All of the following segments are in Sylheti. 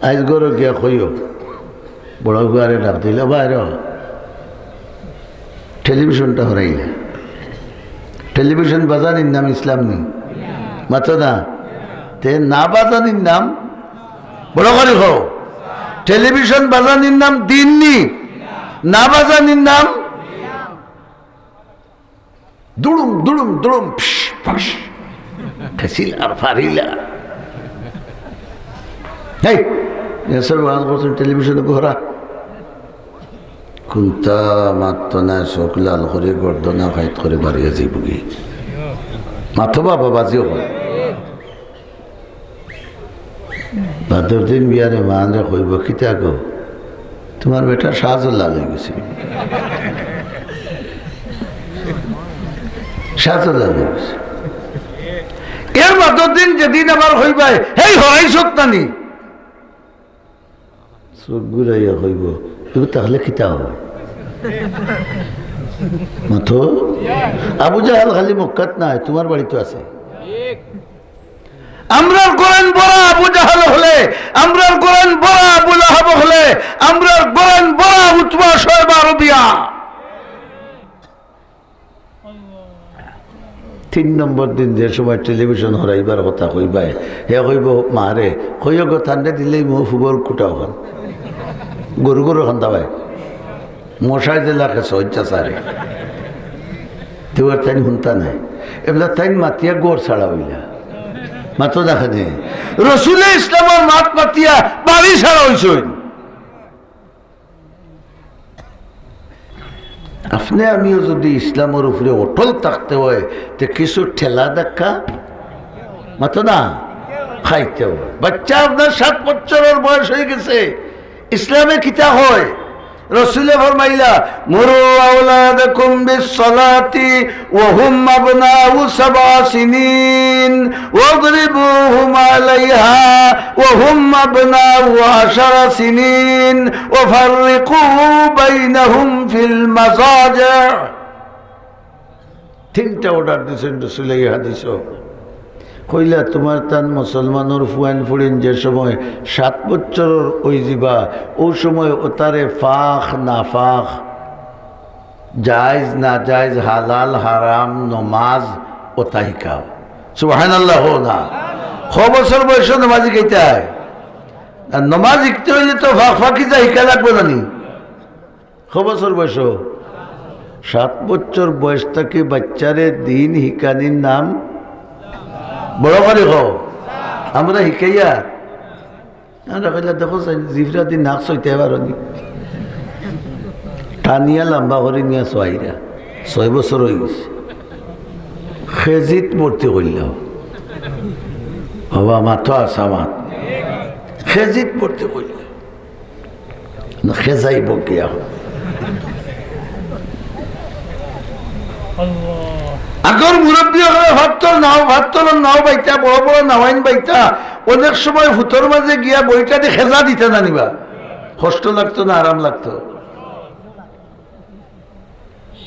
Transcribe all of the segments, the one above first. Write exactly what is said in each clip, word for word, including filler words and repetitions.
আইজ ঘরো গিয়া কইও, বড় ফুয়ারে ডাক দিলা, "বাইরে টেলিভিশনটা হরাইলা।" টেলিভিশন বাজানির নাম ইসলাম নি? মাতো না? তে না বাজানির নাম, বড় করি কও, টেলিভিশন বাজানির নাম দিন নি? না বাজানির নাম দুড়ুম, দুড়ুম, দুড়ুম, ফিস, ফাস। খেছিল আর ফারিলা। হেই, এসব ওয়াজ করছেন টেলিভিশনে ঘোরা। কুন্তা মাত্র না, চোখ লাল করে, গর্দনা ফাইট করে বাড়িয়ে যাইবগি। মাথো বাবা বাজিও হয়। বাদর দিন বিয়ারে মানরে কইব, "কিতা গো, তোমার বেটা শাহজালাল অই গেছে।" শাহজালাল অই গেছে। এর বাদর দিন যেদিন আবার কইবায়, "হেই, হরাইছত না নি?" চোখ ঘুরাইয়া কইব, "এগু তাহলে কিতা অয়?" মাতো, আবু জাহাল খালি মক্কাত নাই, তোমার বাড়িত আছে। আমরার ঘরর বড় আবু জাহাল অকলে, আমরার ঘরর বড় আবু লাহাব অকলে, আমরার ঘরর বড় উতবা শয়বা রবিয়া। তিন নম্বর দিন যে সময় টেলিভিশন হরাইবার কথা কইবায়, হে কইব, "মারে, কইও গো, তানরে দিলেই মো ফুবর কুটা অখান। গরু গরু খান্দা ভাই।" মশায় যে লাগে সহ্যা সারে। তুই আর তাইন হুনতা নাই। এবলা তাইন মাতিয়া ঘর ছাড়া অইলা। মাতো দেখা নেই। রসুলে ইসলামর মাত মাতিয়া বাড়ি ছাড়া অইছইন। আপনে আমিও যদি ইসলামর উপরে অটল থাকতে হয়, তে কিছু ঠেলা ধাক্কা মাতো না খাইতে হয়। বাচ্চা আপনার সাত বছরর বয়স অই গেছে, ইসলামে কিতা হয়? রসুলে ফরমাইলা, "মুরু আওলাদাকুম বিস সালাতি ওয়া হুম আবনাউ সাবআ সিনিন, ওয়াদরিবুহুম আলাইহা ওয়া হুম আবনাউ আশারা সিনিন, ওয়া ফাররিকু বাইনাহুম ফিল মাজাজি।" তিনটা অর্ডার দিছইন রসুলে এই হাদিসো। কইলা, "তোমার তান মুসলমানর ফুয়াইন ফুড়িন যে সময় সাত বছরর অই যিবা, অউ সময় অতারে পাক না পাক, জায়েজ না জায়েজ, হালাল হারাম, নমাজ অতা হিকাও।" সুবহানাল্লাহ কও না। ক বছর বয়সো নমাজ হিকাইতায়? আর নমাজ হিকতে অইলে তো পাক পাকিজা হিকা লাগবো না নি? ক বছর বয়সো? সাত বছর বয়স থাকি বাচ্চারে দিন হিকানির নাম বড় করি কও। আমরা হিকাইয়া, আমরা কইলা, "দেখো চাইন, জিফরা দি নাক ছইতে পারো নি?" টানিয়া লাম্বা করি নিয়া ছইরা। ছয় বছর অই গেছে। কেজিত ভর্তি করিলাম। বাবা, মাতো আছা মাত। কেজিত ভর্তি করিলাম। না, খেজাইব কিয়া? আগর মুরব্বি অকলে ভাত্তর নাও, ভাত্তর নাও বাইতা, বড় বড় নাওয়াইন বাইতা, অনেক সময় ফুতর মাঝে গিয়া বড়িটা দি খেজা দিতা না নিবা। কষ্ট লাগতো না আরাম লাগতো?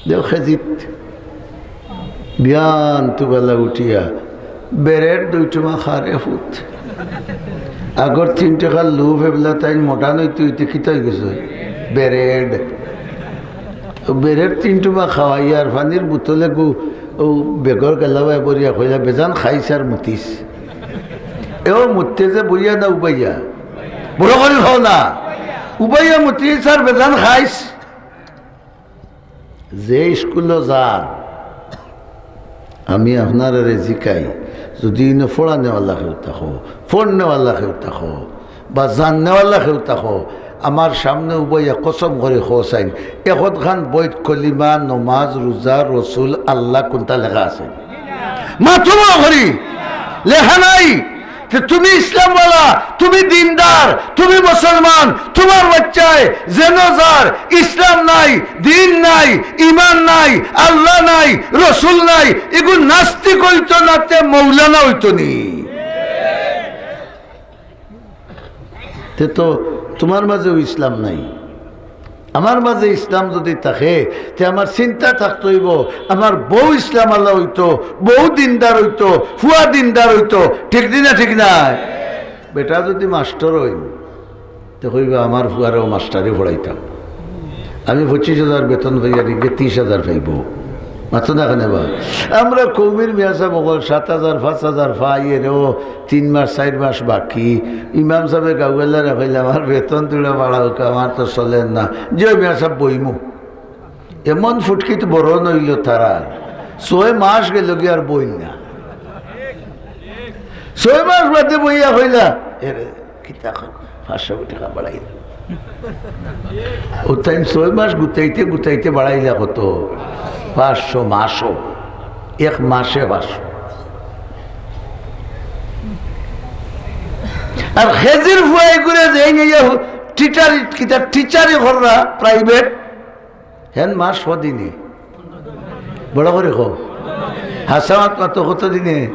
দেও খেজিত। বিয়ান তুবালা উঠিয়া বেরেড দুই টুমা খা রে ফুত। আগর তিন টেকার লুফ এবলা তাইন মডার্ন অইতে অইতে কিতা অই গেছে? বেরেড। বেরেড তিন টুমা খাওয়াইয়া আর পানির বোতল এগু অউ বেগর গেলাবায় ভরিয়া কইলা, "বেজান খাইস আর মুতিস।" এও মুততে যে বইয়া না উবাইয়া? বড় করি কও না। উবাইয়া মুতিস আর বেজান খাইস। যে স্কুলো যার, আমি আপনারারে জিকাই, যদি ইনো পড়ানেওয়ালা কেউ থাকো, পড়নেওয়ালা কেউ থাকো, বা জাননেওয়ালা কেউ থাকো, আমার সামনে উবাইয়া কসম করি কও চাইন, একখান বইত কলিমা, নমাজ, রোজা, রসুল, আল্লাহ কুনটা লেখা আছে? মাতো বড় করি, লেখা নাই। তে তুমি ইসলামওয়ালা, তুমি দিনদার, তুমি মুসলমান, তুমার বাচ্চায় যেন যার ইসলাম নাই, দিন নাই, ইমান নাই, আল্লাহ নাই, রসুল নাই, এগু নাস্তিক অইতো না, তে মৌলানা অইতো নি। তে তো তুমার মাঝেও ইসলাম নাই। আমার মাঝে ইসলাম যদি থাকে, তে আমার চিন্তা থাকতো অইবো, আমার বউ ইসলামআলা অইতো, বউ দিনদার অইতো, ফুয়া দিনদার অইতো, ঠিক নি না? ঠিক নায়? বেটা যদি মাস্টর অইন, কইবা, "আমার ফুয়ারেও মাস্টারি পড়াইতাম, আমি পঁচিশ হাজার বেতন পাই, আর ইগে তিশ হাজার পাইবো।" মাতো না কেনে বা? আমরা কওমির মিয়া সাব অকল সাত হাজার, পাঁচ হাজার পাই, এরেও তিন মাস, চাইর মাস বাকি। ইমাম সাবে গাউআলারে কইলা, "আমার বেতন তুড়া বাড়াউক্কা, আমার তো চলের না।" যে মিয়া সাব বইমু। এমন ফুটকিত বড় নইল তারা, ছয় মাস গেল গিয়া আর বইল না। ছয় মাস বাদে বইয়া কইলা, "এরে, কিতা কয়, পাঁচশো টেকা বাড়াইলা।" ও তাইন ছয় মাস গুতাইতে গুতাইতে বাড়াইলা কত? পাঁচশো মাসো, এক মাসে পাঁচশো। আর খেজির ফুয়াই করে যে এই নিয়ে টিচারি, কিতা টিচারি কররা প্রাইভেট, হেন মাস কদিনে? বড় করি কও। হাছা মাত মাতো, কত দিনে?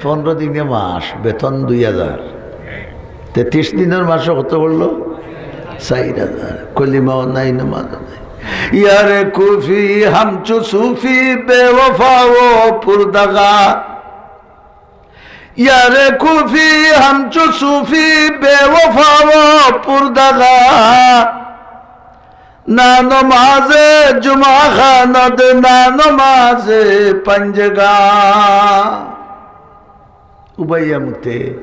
পনরো দিনে মাস, বেতন দুই হাজার। তে তিশ দিনর মাসো কত পড়লো? চাইর হাজার। কলিমাও নাই, নমাজও নাই। ইয়ারে কুফি হামচু সুফি বেওফা ও পুরদাগা। ইয়ারে কুফি হামচু সুফি বেওফা ও পুরদাগা। না নমাজে জুমা খানাত, না নমাজে পাঞ্জেগা। উবাইয়া মুতে,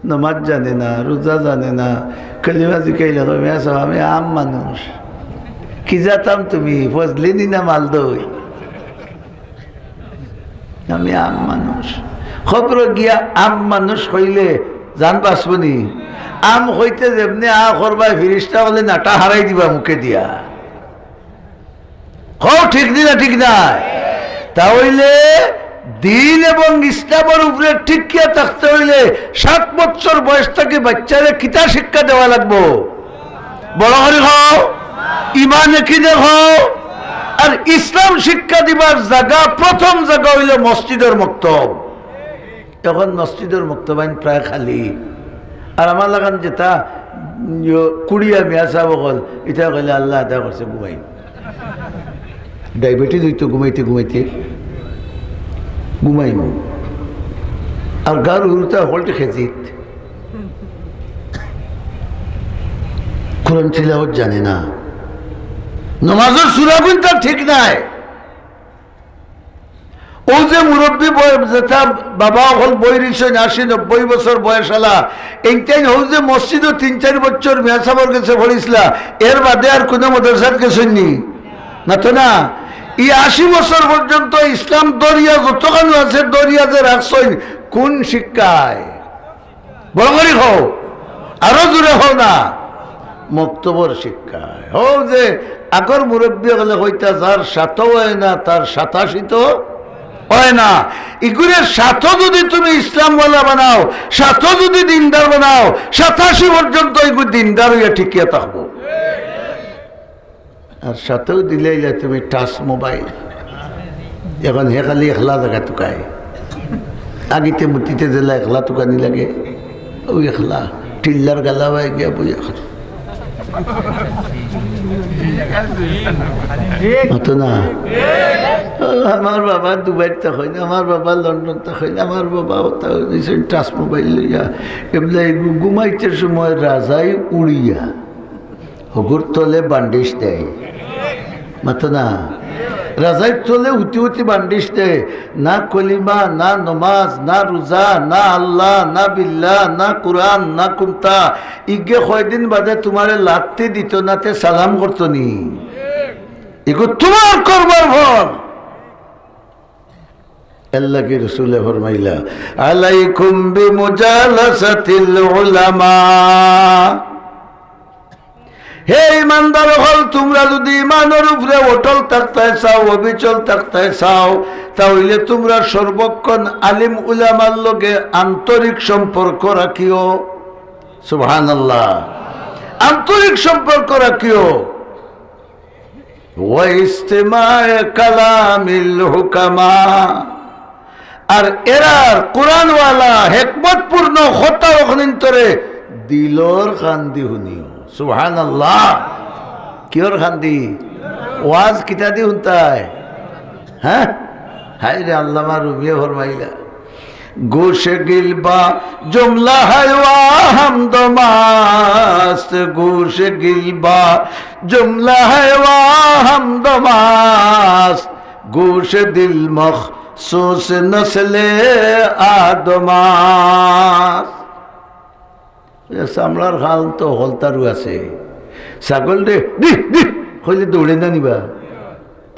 নমাজ জানে না, রোজা জানে না, কলিমা জিকাইলে কয়, "মিয়া সাব, আমি আম মানুষ।" কি জাত আম তুমি, ফজলিনি না মালদই? আমি আম মানুষ। খবর গিয়া আম মানুষ কইলে জান বাঁচবো নি? আম কইতে যেমনে আ করবায়, ফিরিস্তা বলে নাটা হারাই দিবা মুখে দিয়া। কও ঠিক নি না ঠিক নায়? তা অইলে দিন এবং ইসলামর উপরে টিকিয়া থাকতে অইলে সাত বছর বয়স থাকি বাচ্চারে কিতা শিক্ষা দেওয়া লাগবো? বড় করি কও, ইমানে কি দেখো? আর ইসলাম শিক্ষা দিবার জাগা, প্রথম জাগা অইলো মসজিদর মক্তব। এখন মসজিদর মক্তবাইন প্রায় খালি। আর আমার লাখান যেটা, উম, ইয়ো, কুড়িয়া মিয়া সাব অকল, ইতা কইলে আল্লাহ আদা করছে, ঘুমাই। ডায়াবেটিস অইতো ঘুমাইতে ঘুমাইতে, ঘুমাইমু। আর গার হুরুতা হকলটি খেজিত। কোরআন তিলাওয়াত জানে না, নমাজর সূরাগুন তার ঠিক নাই। অউ যে মুরব্বি বয়-, যেটা বাবা অকল বই রইছইন, আশি নব্বই বছর বয়স আলা, এইটাইন অউ যে মসজিদো তিন চাইর বছর মিয়া সাবর গেছে পড়িছলা, এর বাদে আর কুনু মাদ্রাসাত গেছইন নি? না তো না। ই আশি বছর পর্যন্ত ইসলাম দরিয়া যতখানো আছে, দরিয়া যে রাখছইন, কুন শিক্ষায়? বড় করি কও, আরো জোরে কও না, মক্তবর শিক্ষায়। হউ যে আগর মুরব্বি অকলে কইতা, "যার সাথও অয় না, তার সাতাশিত অয় না।" ইগুরে সাথও যদি তুমি ইসলামওয়ালা বানাও, সাথও যদি দিনদার বানাও, সাতাশি পর্যন্ত ইগু দিনদার অইয়া টিকিয়া থাকবো। আর সাথেও দিলাইলা তুমি টাচ মোবাইল। এখন হে খালি একলা জাগা তুকায়। আগিতে মুতিতে যেলা একলা তুকানি লাগে, অউ একলা। টিল্লার গালা বায় গিয়া বই এখন। অত না। আমার বাবা দুবাইত থাকইন, আমার বাবা লন্ডন থাকইন, আমার বাবা ওটা নিছেন টাচ মোবাইল লইয়া। এমনি ঘু-, ঘুমাইতে সময় রাজাই উড়িয়া। হগুর তলে বান্ডিশ দেয়। মাতো না। রাজাইর তলে হুতি হুতি বান্ডিশ দেয়। না কলিমা, না নমাজ, না রোজা, না আল্লাহ, না বিল্লাহ, না কুরআন, না কুন্তা। ইগে কয়দিন বাদে তুমারে লাত্তি দিত না, তে সালাম করতো নি। ইগু তুমার কর্মর ফল। এর লাগি রসুলে ফরমাইলা, "আলাইকুম বিমুজালাসাতিল উলামা।" হে ইমানদার অকল, তুমরা যুদি ইমানর উপরে অটল থাকতায় চাও, অবিচল থাকতায় চাও, তা অইলে তুমরা সর্বক্ষণ আলিম উলামার লগে আন্তরিক সম্পর্ক রাখিও। সুবহানাল্লাহ। আন্তরিক সম্পর্ক রাখিও। ওয়া ইস্তিমায়ে কালামিল হুকামা। আর এরার কোরআনওয়ালা হেকমতপূর্ণ কথা অখনিন্তরে দিলর কান্দি হুনিও। সুবহানাল্লাহ। কিয়র কান্দি? ওয়াজ কিতা দি হুনতায়? হ্যাঁ? হায় রে, আল্লামা রুমিয়ে ফরমাইলা, گوش گل با جملہ ہے وا ہمدم است، گوش گل با جملہ ہے وا ہمدم است، گوش دل مخصوص نسل آدم است۔ এ চামড়ার খান তো হকলতারও আছে। ছাগলরে দি, দি কইলে দৌড়ে না নি বা?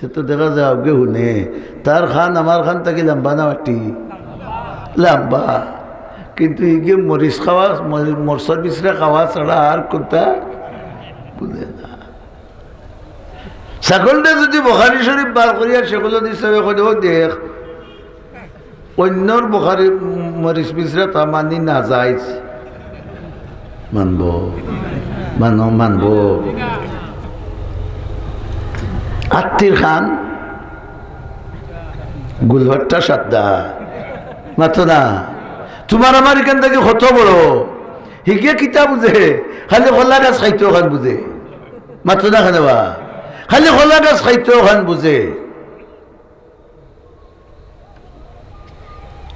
তে তো দেখা যায় আগে হুনে। তার খান আমার খান থাকি লম্বা না বাটি? লম্বা। কিন্তু ইগে মরিচ খাওয়া, মরি-, মরচর বিচরা খাওয়া ছাড়া আর কুন্তা বুঝে না। ছাগলরে যদি বুখারী শরীফ বার করিয়া শেখুল হাদিস সাবে কইলে, "ও দেখ, অইন্যর বুখারী মরিচ বিচরা তা মানি না জায়েজ।" মানবো, মানো, মানবো। আত্তির খান, গুলবাট্টা সাদ্দা, মাতো না। তুমার আমার ইখান থাকি কত বড়। হিগে কিতা বুঝে? খালি কলা গাছ খাইতো খান বুঝে। মাতো না কেনে বা? খালি কলা গাছ খাইতো খান বুঝে।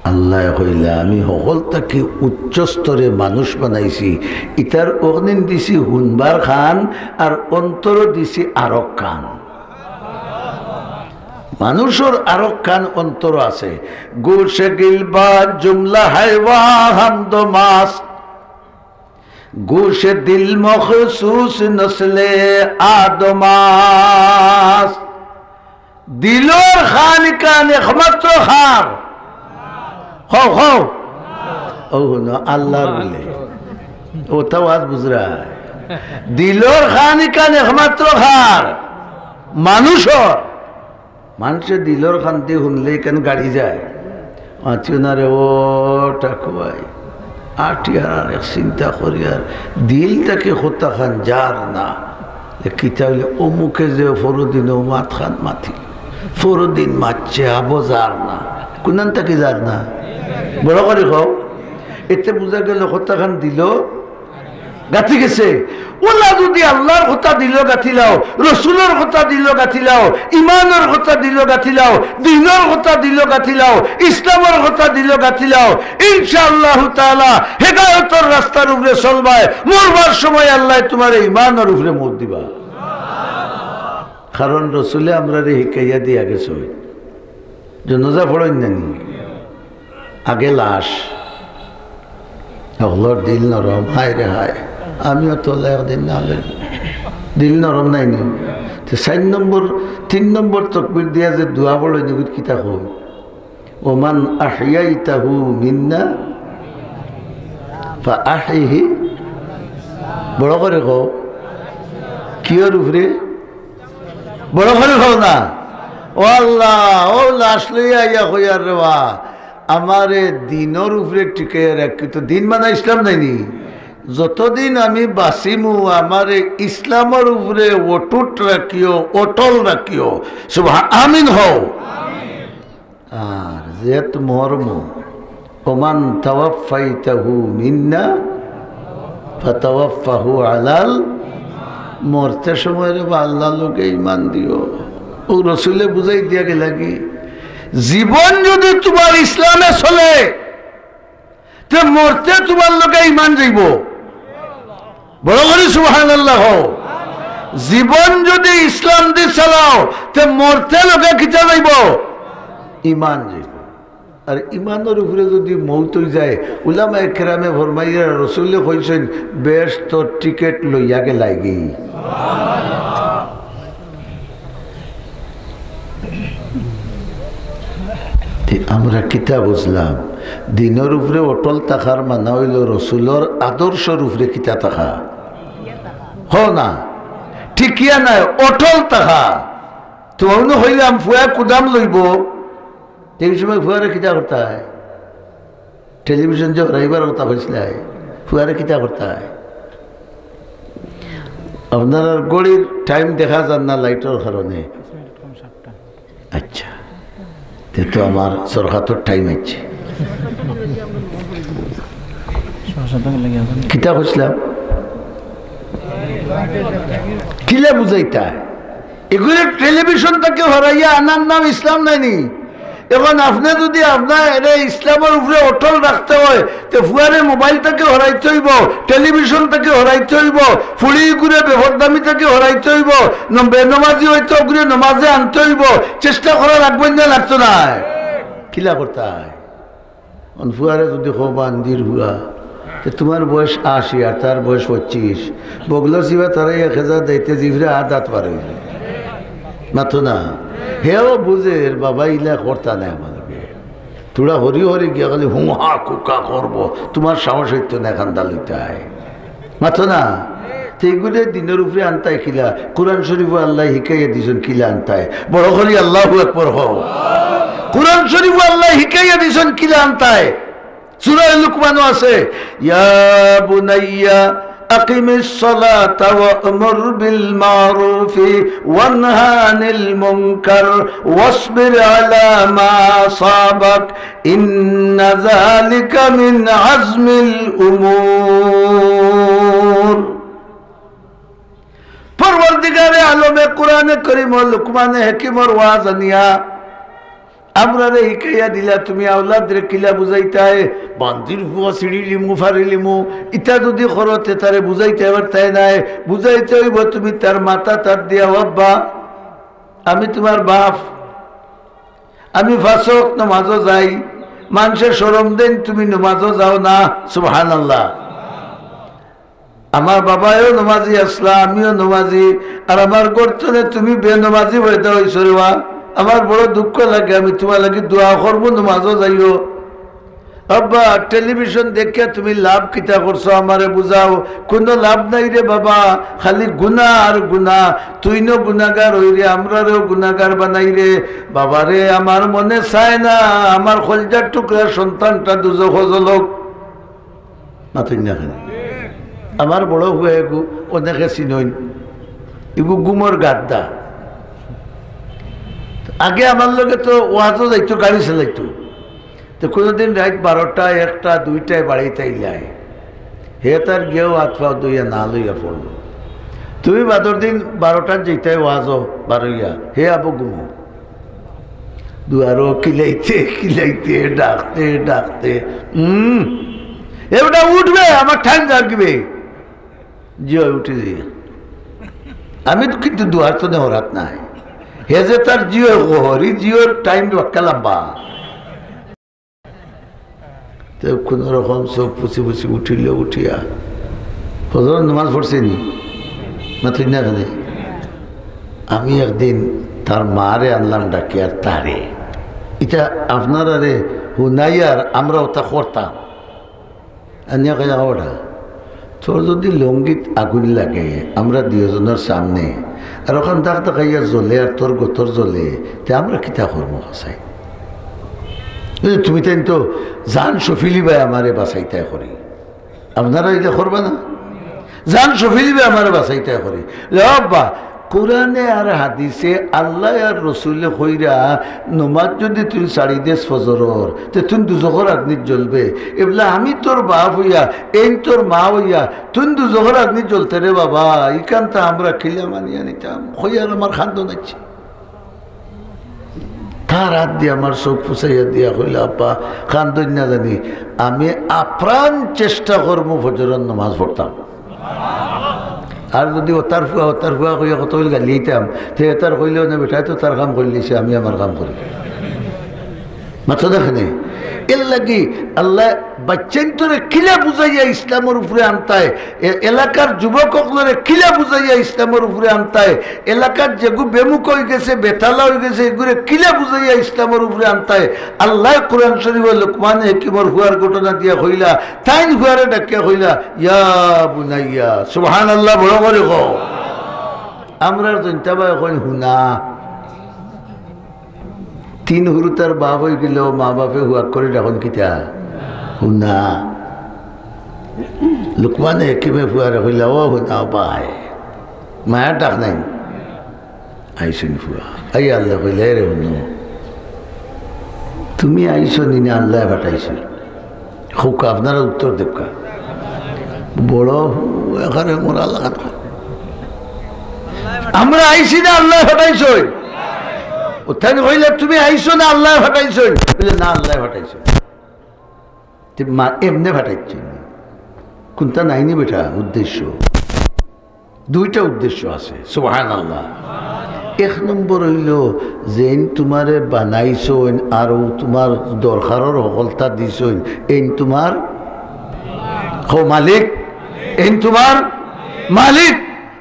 আল্লায় কইলা, "আমি হকল থাকি উচ্চ স্তরে মানুষ বানাইছি।" ইতার অগ্নিন দিছি হুনবার খান, আর অন্তরও দিছি আরক খান। মানুষর আরক খান অন্তর আছে। گوش گل با جملہ ہے وا ہمدم است، گوش دل مخصوص نسل آدم است۔ দিলর খান ইখান একমাত্র খার। খাও, খাও। ও না, আল্লাহর বলে। ও তো আওয়াজ বুঝরা। দিলর খান ইখান একমাত্র খার। মানুষর। মানষে দিলর খানদি হুনলে ইখান গাড়ি যায়। আছিও না রে ও টাকু ভাই। আটি আর এক চিন্তা করি আর দিল থাকি কথা খান যার না। এ কিতা অইলে অমুকে যে ফরদিন ও মাত খান মাতি। ফরদিন মাতছে আবো যার না। কুনান থাকি যার না? বড় করি কও। এতে বুঝা গেল কথা খান দিল গাঁথি গেছে। অলা যদি আল্লাহর কথা দিলো গাঁথিলাও, রসুলর কথা দিলো গাঁথিলাও, ইমানর কথা দিলো গাঁথিলাও, দ্বীনর কথা দিলো গাঁথিলাও, ইসলামর কথা দিলো গাঁথিলাও, ইনশাআল্লাহু তাআলা হেদায়তর রাস্তার উপরে চলবায়। মরবার সময় আল্লায় তুমারে ইমানর উপরে মউত দিবা। কারণ রসুলে আমরারে হিকাইয়া দিয়া গেছে, জানাজা পড়ইন না নি? আগে লাশ, হকলর দিল নরম, হায় রে হায়। আমিও তো অলা একদিন না অইলে দিল নরম নায় নি। তে চাইর নম্বর, তিন নম্বর তকবির দিয়া যে দোয়া পড়ইন নি, কিতা কও? ومن أحييته منا فأحيه। বড় করি কও। কিওর উপরে? বড় করি কও না। ও আল্লাহ, ও লাশ লইয়া আইয়া কইয়ার রে বা, আমারে দ্বীনর উপরে টিকাইয়া রাখিও। তো দ্বীন মানে ইসলাম নায় নি? যতদিন আমি বাঁচিমু, আমারে ইসলামর উপরে অটুট রাখিও, অটল রাখিও। সুবহান, আমিন কও। আর যেত মরমু, ومن توفيته منا فتوفه على ال-, মরতে সময় রে বা আল্লাহর লগে ইমান দিও। ও রসুলে বুঝাই দিয়া গেলা কি, জীবন যদি তুমার ইসলামে চলে, তে মরতে তুমার লগে ইমান যাইবো। বড় করি সুবহানাল্লাহ কও। জীবন যদি ইসলাম দি চালাও, তে মরতে লগে কিতা যাইবো? ইমান যাইবো। আর ইমানর উপরে যদি মউত অই যায়, উলামায়ে কেরামে ফরমাইরা, রসুলে কইছইন, বেহেশতর টিকেট লইয়া গেলায়গি। তে আমরা কিতা বুঝলাম? দ্বীনর উপরে অটল থাকার মানা অইলো রসুলর আদর্শর উপরে কিতা থাকা? কও না, টিকিয়া নায়, অটল থাকা। তো অনো কইলাম, ফুয়া কুদাম লইবো, তে ই সময় ফুয়ারে কিতা করতায়? টেলিভিশন যে হরাইবার কথা কইছলায়, ফুয়ারে কিতা করতায়? আপনারার ঘড়ির টাইম দেখা যার না লাইটর কারণে। আচ্ছা, তে তো আমার সরকাতর টাইম অইছে। কিতা কইছলাম? কিলা বুঝাইতায়? এগুরে টেলিভিশন থাকি হরাইয়া আনার নাম ইসলাম নায় নি? এখন আপনে যুদি আপনারে ইসলামর উপরে অটল রাখতে অয়, তে ফুয়ারে মোবাইল থাকি হরাইতে অইবো, টেলিভিশন থাকি হরাইতে অইবো, ফুড়িগুরে বেপরদামি থাকি হরাইতে অইবো, ন-, বেনমাজি অইতো অগুরে নমাজে আনতে অইবো। চেষ্টা করা লাগবো না, লাগতো না? কিলা করতায়? অন ফুয়ারে যুদি কও বান্দির ফুয়া, তে তুমার বয়স আশি আর তার বয়স পঁচিশ, বগলো সিবা তারাই এক হাজার দাইতে জিভরে আর দাঁত বার অইবে। মাতো না। হেও বুঝের বাবা ইলা করতা নায় আমার লগে। থুড়া হরি হরি গিয়া খালি হুঁ হা কুকা করবো, তুমার সাহস অইতো না কান্দা লইতায়। মাতো না। তে ইগুরে দিনর উপরে আনতায় কিলা? কোরআন শরীফো আল্লায় হিকাইয়া দিছইন কিলা আনতায়। বড় করি আল্লাহু আকবার কও। কোরআন শরীফো আল্লায় হিকাইয়া দিছইন কিলা আনতায়। সূরা লুকমানো আছে, "ইয়া বুনাইয়া আকিমিস সালাতা ওয়া'মুর বিল মা'রুফি ওয়ানহা আনিল মুনকার ওয়াসবির আলা মা আসাবাক, ইন্না যালিকা মিন আজমিল উমুর।" পরওয়ারদিগারে আলমে কোরআনে করিম ও লুকমানে হাকিমর ওয়াজ আনিয়া আমরারে হিকাইয়া দিলা, তুমি আওলাদরে কিলা বুঝাইতায়, বান্দির ফুয়া ছিড়িলিমু, ফাড়িলিমু, ইতা যুদি করো, তে তারে বুঝাইতায় পারতায় নায়। বুঝাইতে অইবো তুমি তার মাথাত আত দিয়া, "ও আব্বা, আমি তুমার বাপ, আমি পাঁচ ওয়াক্ত নমাজো যাই, মানষে শরম দেইন, তুমি নমাজো যাও না।" সুবহানাল্লাহ। আমার বাবায়ও নমাজি আছলা, আমিও নমাজি, আর আমার ঘর তনে তুমি বেনমাজি পয়দা অইছো রে বা। আমার বড় দুঃখ লাগে, আমি তুমার লাগি দোয়া করমু, নমাজো যাইও। আব্বা, টেলিভিশন দেখিয়া তুমি লাভ কিতা করছো, আমারে বুঝাও। কুনু লাভ নাই রে বাবা, খালি গুনা আর গুনা। তুইনও গুনাগার অইরে, আমরারেও গুনাগার বানাইরে। বাবারে, আমার মনে চায় না আমার কইলজার টুকরা সন্তানটা দুজখো জ্বলউক। মাতইন না কেনে? আমার বড় ফুয়া এগু অনেকে চিনইন, এগু গুমর গাদ্দা। আগে আমার লগে তো ওয়াজো যাইতো, গাড়ি চালাইতো। তো কুনুদিন রাইত বারোটা, একটা, দুইটায় বাড়িত আইলায়, হে তার গিয়াও আত পাও ধইয়া না লইয়া পড়লো। তুমি বাদর দিন বারোটাত যাইতায় ওয়াজো বারইয়া, হে আবো গুমো। দুয়ারো কিলাইতে কিলাইতে, ডাকতে ডাকতে, হুম, এ বেটা উঠবে, আমার টাইম যার গিবে। জি অয়, উঠি যাইয়া। আমি তো কিন্তু দুয়ার তনে হরাত নাই। হে যে তার জি অয় কহরি, জি অয়র টাইম বাক্কা লম্বা। তো কুনু রকম চউখ ফুছি ফুছি উঠিল, উঠিয়া ফজরর নমাজ পড়ছে নি? মাতইন না কেনে? আমি একদিন তার মারে আনলাম ডাকিয়া, আর তারে, ইতা আপনারারে হুনাইয়ার, আমরা অতা করতাম। আনিয়া কইয়া, "ওরা, তোর যুদি লুঙ্গিত আগুন লাগে, আমরা দুইওজনর সামনে, আর অখান দাগ দেখাইয়া জ্বলে, আর তোর গতর জ্বলে, তে আমরা কিতা করমু কছাইন? এই যে তুমি তাইন তো জান সফিলিবায় আমারে বাঁচাইতায় করি, আপনারা ইতা করবা না? জান সফিলিবায় আমারে বাঁচাইতায় করি।" লে আব্বা, কোরআনে আর হাদিসে আল্লায় আর রসুলে কইরা, নমাজ যুদি তুই ছাড়ি দেস ফজরর, তে তুই দুজখর আগ্নিত জ্বলবে। এবলা আমি তোর বাপ অইয়া, এইন তোর মা অইয়া, তুই দুজখর আগ্নিত জ্বলতে রে বাবা, ইখানতা আমরা কিলা মানিয়া নিতাম? কইয়ার আমার কান্দন আইছে। তার আত দিয়া আমার চউখ ফুছাইয়া দিয়া কইলা, "আব্বা, কান্দইন না জানি, আমি আপ্রাণ চেষ্টা করমু ফজরর নমাজ পড়তাম।" আর যুদি অতার ফুয়া, অতার ফুয়া কইয়া কত অইল গালিয়াইতাম, তে এতার কইলেও না, বেটায় তো তার কাম করিলিছে, আমি আমার কাম করি। মাতো না কেনে? এরলাগি আল্লায় বাইচ্চাইন্তরে কিলা বুঝাইয়া ইসলামর উপরে আনতায়, এ-, এলাকার যুবক অকলরে কিলা বুঝাইয়া ইসলামর উপরে আনতায়, এলাকার যেগু বেমুখ অইগেছে, বেতালা অইগেছে, এগুরে কিলা বুঝাইয়া ইসলামর উপরে আনতায়। আল্লায় কোরআন শরীফো লুকমানে হাকিমর ফুয়ার ঘটনা দিয়া কইলা, তাইন ফুয়ারে ডাকিয়া কইলা, "ইয়া বুনাইয়া।" সুবহানাল্লাহ, বড় করি কও। আমরার জনতাবায় কইন হুনা। তিন হুরুতার বাপ অইগেলেও মা বাপে হুয়াক করি ডাকইন কিতা? হুনা। লুকমানে হাকিমে ফুয়ারে কইলা, "ও হুনা বায়।" মায়ার ডাক নায়। আইছইন ফুয়া। আইয়া আল্লায় কইলা, "এরে হুনো, তুমি আইছো নি না আল্লায় পাঠাইছে?" কউক্কা, আপনারা উত্তর দেউক্কা। বড় এখানে মোরা লাগাত। আমরা আইছি না আল্লায় পাঠাইছে? ও তাইন কইলা, "তুমি আইছো না আল্লায় পাঠাইছইন?" বলে, "না, আল্লায় পাঠাইছইন।" তে মা-, এমনে পাঠাইছইন। কুনটা নাইনি বেটা উদ্দেশ্য? দুইটা উদ্দেশ্য আছে, সুবহানাল্লাহ। এক নম্বর অইলো যে এইন তুমারে বানাইছইন আর অউ তুমার দরকারর হকলতা দিছইন, এইন তুমার, কও মালিক, এইন তুমার মালিক।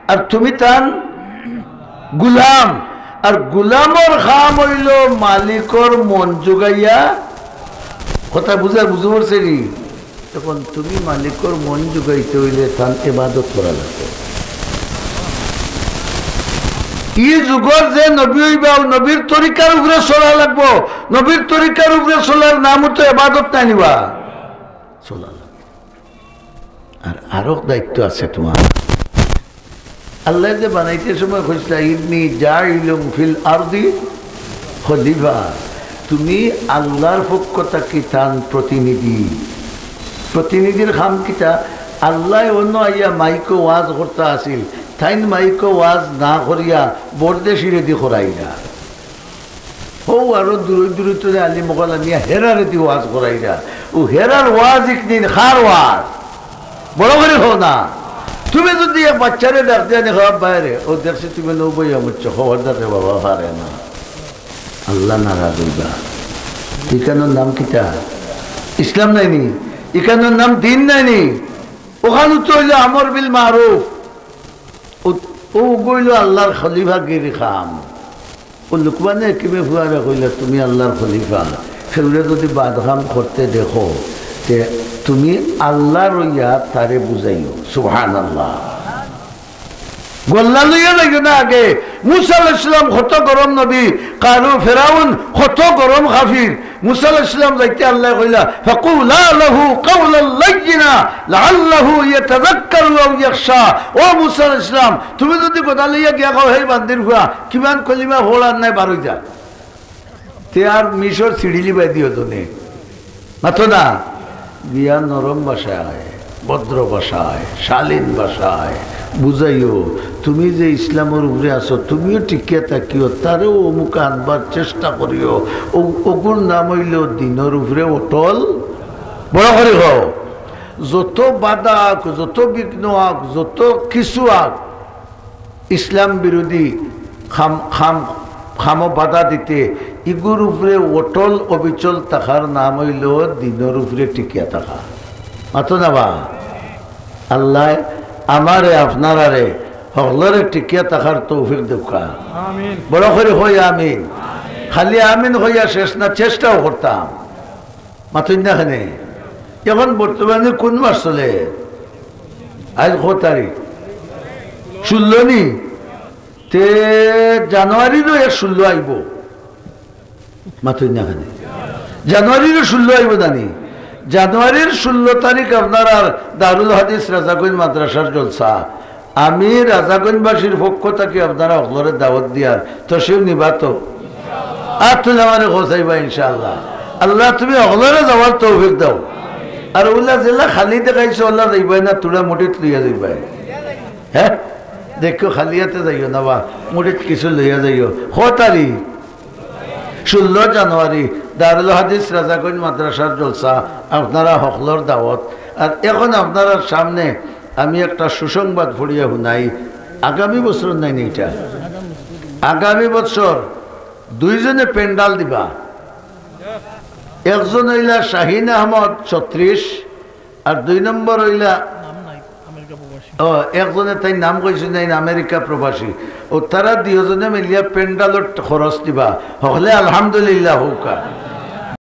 আর তুমি তান গুলাম। আর গুলামর কাম অইলো মালিকর মন জুগাইয়া। কথা বুঝা, বুঝা পড়ছে নি? এখন তুমি মালিকর মন জুগাইতে অইলে তান ইবাদত করা লাগবো। ই যুগর যে নবী অইবা, অউ নবীর তরিকার উপরে চলা লাগবো। নবীর তরিকার উপরে চলার নামও তো ইবাদত নায় নি বা? চলা লাগবো। আর আরো দায়িত্ব আছে তুমার। আল্লায় যে বানাইতে সময় কইছলা, "ইন্নী জাইলুন ফিল আরদি খলিফা।" তুমি আল্লার পক্ষ থাকি তান প্রতিনিধি। প্রতিনিধির কাম কিতা? আল্লায় অনো আইয়া মাইকো ওয়াজ করতা আছিল, তাইন মাইকো ওয়াজ না করিয়া বরদেশিরেদি করাইলা। হউ আরো দূরই দূরই তনে আলিম অকল আনিয়া হেরারেদি ওয়াজ করাইরা। অউ হেরার ওয়াজ ইকনিন কার ওয়াজ? বড় করি কও না। তুমি যুদি এক বাইচ্চারে ডাক দিয়া নি কও, "বাইরে, অউ দেখছি তুমি নৌ বইয়া মরছো, খবরদার রে বাবা, পারে না।" আল্লা নারাজ অইবা। ইখানর নাম কিতা? ইসলাম নায় নি? ইখানর নাম দিন নায় নি? অখান তো অইলো আমর বিল মারুফ। অউ, অউ অইলো আল্লার খলিফাগিরি কাম। অউ লুকমানে হাকিমে ফুয়ারে কইলা, "তুমি আল্লার খলিফা, কেউরে যুদি বাদ কাম করতে দেখো, তে তুমি আল্লার অইয়া তারে বুঝাইও।" সুবহানাল্লাহ। গল্লা লইয়া যাইও না আগে। মুসা আলাইহিস সালাম কত গরম নবী, কারু ফেরাউন কত গরম কাফির। মুসা আলাইহিস সালাম যাইতে আল্লায় কইলা, "ফাকুলা লাহু কাওলাল লাইয়িনা লাআল্লাহু ইয়াতাযাক্কারু আও ইয়াখশা।" ও মুসা আলাইহিস সালাম, তুমি যুদি গদা লইয়া গিয়া কও, "হেই বান্দির ফুয়া, কিমান কলিমা পড় আর নায়, বার অই যা।" তে আর মিশর ছিড়িলিবায় দিও তো নে। মাতো না। গিয়া নরম ভাষায়, ভদ্র ভাষায়, শালীন ভাষায় বুঝাইও, "তুমি যে ইসলামর উপরে আছো, তুমিও টিকিয়া থাকিও, তারেও অমুকে আনবার চেষ্টা করিও।" অউ, অগুর নাম অইলো দিনর উপরে অটল। বড় করি কও। যত বাধা আউক, যত বিঘ্ন আউক, যত কিছু আউক, ইসলাম বিরোধী কাম, কাম, কামো বাধা দিতে, ইগুর উপরে অটল অবিচল থাকার নাম অইলো দিনর উপরে টিকিয়া থাকা। মাতো না বা? আল্লায় আমারে, আপনারারে, হকলরে টিকিয়া থাকার তৌফিক দেউক্কা। আমিন। বড় করি কই আমিন। খালি আমিন কইয়া শেষ না, চেষ্টাও করতাম। মাতইন না কেনে? এখন বর্তমানে কুন মাস চলে? আইজ কত তারিখ? ষোলো নি? তে জানুয়ারিরও এক ষোলো আইবো। মাতইন না কেনে? জানুয়ারিরও ষোলো আইবো জানি। জানুয়ারির ষোলো তারিখ আপনারার দারুল হাদিস রাজাগঞ্জ মাদ্রাসার জলসা। আমি রাজাগঞ্জবাসীর পক্ষ থাকি আপনারা হকলরে দাওয়াত দিয়ার, তশরিফ নিবা তো? আর তুই আমারে খোঁজাইবা ইনশাআল্লাহ। আল্লাহ, তুমি হকলরে যাওয়ার তৌফিক দাও। আর অউলা যেলা খালি দেখাইছো, অউলা যাইবায় না, থুড়া মুঠিত লইয়া যাইবায়। হে, দেখিও, খালি আতে যাইও না বা, মুঠিত কিছু লইয়া যাইও। কত তারিখ? ষোলো জানুয়ারি, দারুল হাদিস রাজাগঞ্জ মাদ্রাসার জলসা, আপনারা হকলর দাওয়াত। আর এখন আপনারার সামনে আমি একটা সুসংবাদ পড়িয়া হুনাই। আগামী বছর নায় নি ইটা? আগামী বছর দুইজনে প্যান্ডাল দিবা। একজন অইলা শাহিন আহমদ ছত্রিশ, আর দুই নম্বর অইলা, ও, একজনে তাইর নাম কইছইন না, আমেরিকা প্রবাসী। অউ তারা দুইজনে মিলিয়া প্যান্ডালর খরচ দিবা। হকলে আলহামদুলিল্লাহ কউক্কা।